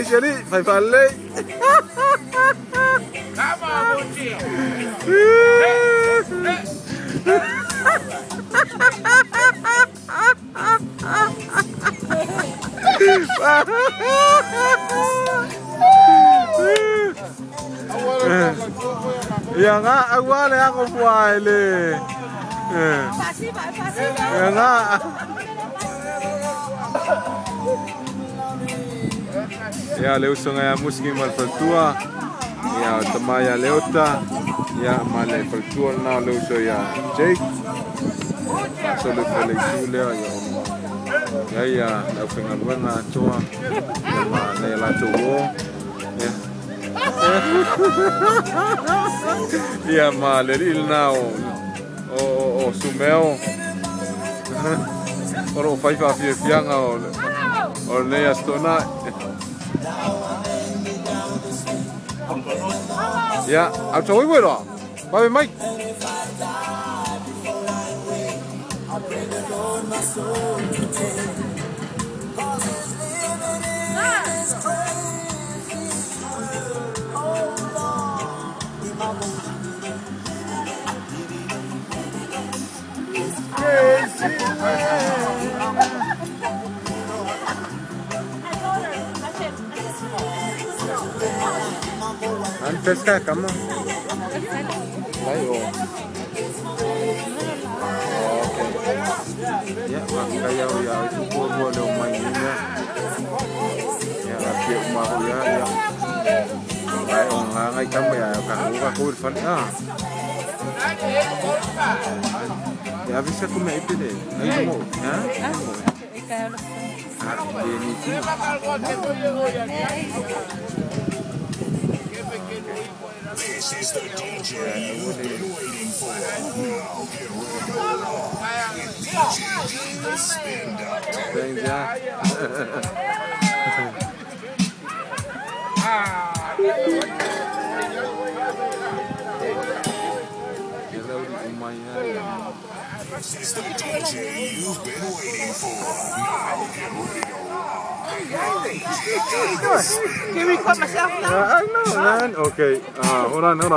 Sheri, fai falle. Come on, Gucci. Ya nga, agwale ako fuaile. Ya nga. Ya le uso nga musiki mal faltua. Ya tamaya leota. Ya male faltua na le uso ya Jake. So le fale tule ya ono. Ya ya la fengaluenga toa. Ya ma le la towo. Ya. Ya ma le ilna o sumeo. Oro faifa fianga o le astona. Ya, auto hoy bueno. Va Mike. Antes ka kamo. Ayo. Okay. Ya, makaya ya itu ko lo mai niya. Ya, rapi uma ya ya. Ai on ngai kamo ya ka ka ko fan ah. Ya viste como é pede. Ai mo, ha? Ah, ni ti. This is the DJ you've been waiting for. Now get ready to rock with DJ D, the Spin Doctor. Thanks, yeah. This is the DJ you've been waiting for. Now get ready to rock with DJ D, the Spin Can you record myself now? I know, man. Okay. Hold on, hold on.